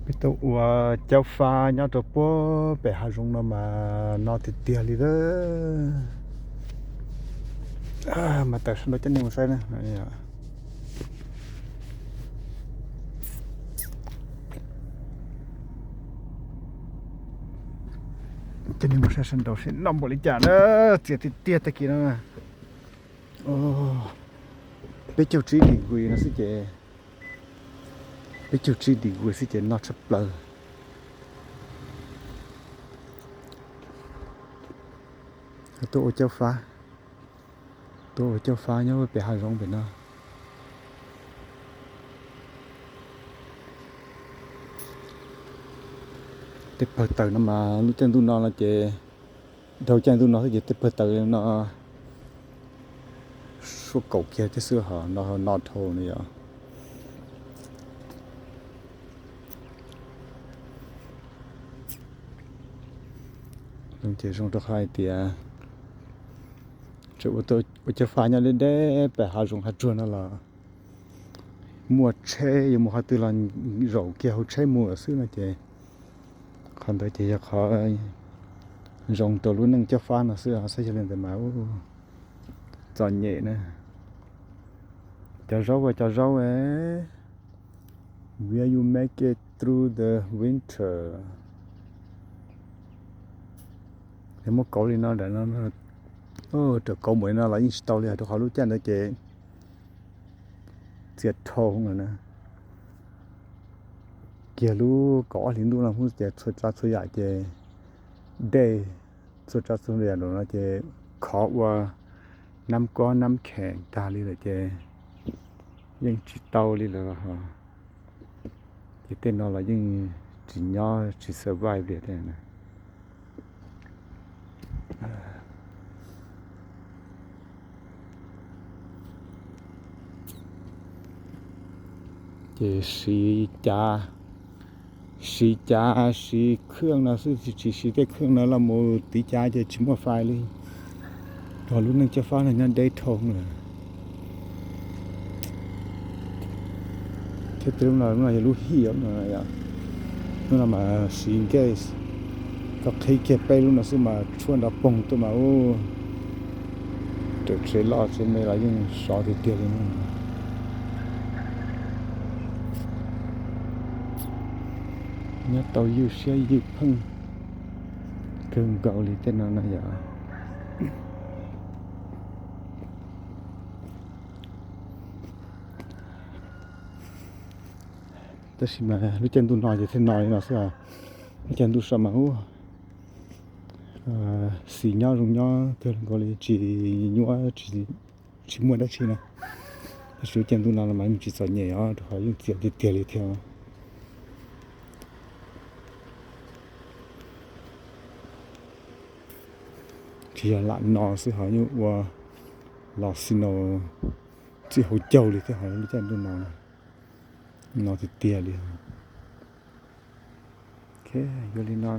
Peb tuaj ua caub fab nyob rau puag pem hav zoov no mas no tiag tiag li lawm. Mas tawm sab nraud coj nej mus saib na. Coj nej mus saib sab nraud seb noj npaum li cas na. Txias tiag tiag tag kis no. Peb caug tsib degree no xwb ces, peb caug tsib degree xwb ces no tshaj plaws. Tuaj ua caub fab, tuaj ua caub fab nyob pem hav zoov pem no. Tej pawg taws no mas lub caij ntuj no no ces, dhau caij ntuj no xwb ces tej pawg taws no suab kaum kiag thiab xwb, ho no no dhau no yom. Ces zoo rau qhov hais tias tseem ua caub fab nyob deb deb pem hav zoov hav tsuag no los muaj tsheb yuav mus qhov twg los zaum kiag hauv tsheb mus lawm xwb no ces qhov ntawd ces yog qhov zoo rau lub neej caub fab no xwb, saib yog li ntawd mas txom nyem na. Cov zaub ua cov zaub, will you make it through the winter? Muab kauv li no, raws kauv npaum li no los yeej tsis tau li, rau qhov lub caij ntawd ces txias dhau lawm na. Kiag lub kaum ob hlis ntuj no ces txhua tsav txhua yam ces dej, txhua tsav txhua yam no ces khov ua nab kob nab kheem tag li lawm ces yeej tsis tau li lawm. Ces tej no los yeej tsis nyob tsis survive li thiab. Ces siv cav, siv cav siv khwj no xwb, tsis siv tej khwj no los mus tiv cav ces tsis muaj fais li. Rau lub neej caub fab no nyob deb dhau lawm. Thiab tej lub no, lub no yog lub hij no, lub no mas siv gas, koj qhib kiag peb lub no xwb mas tshuaj nrov poog tuaj mas ub, raws tsev loj tsev me los yeej sov tiag tiag li. Nyob tau ywj siab ywj pheej kawg nkaus li tej no no yom. Tab sis mas lub caij ntuj no ces thiaj no li no xwb. Lub caij ntuj so mas ub, xis nyob zoo nyob kawg nkaus li, tsis nyuaj, tsis muaj dab tsi na. Tab sis lub caij ntuj no los mas yeej tsis txom nyem os, rau qhov yeej txias tiag tiag li thiab. Tsis yog lam no xwb ho yeej ua los snow txij hauv caug li thiab ho lub caij ntuj no, no tiag tiag li. Yog li no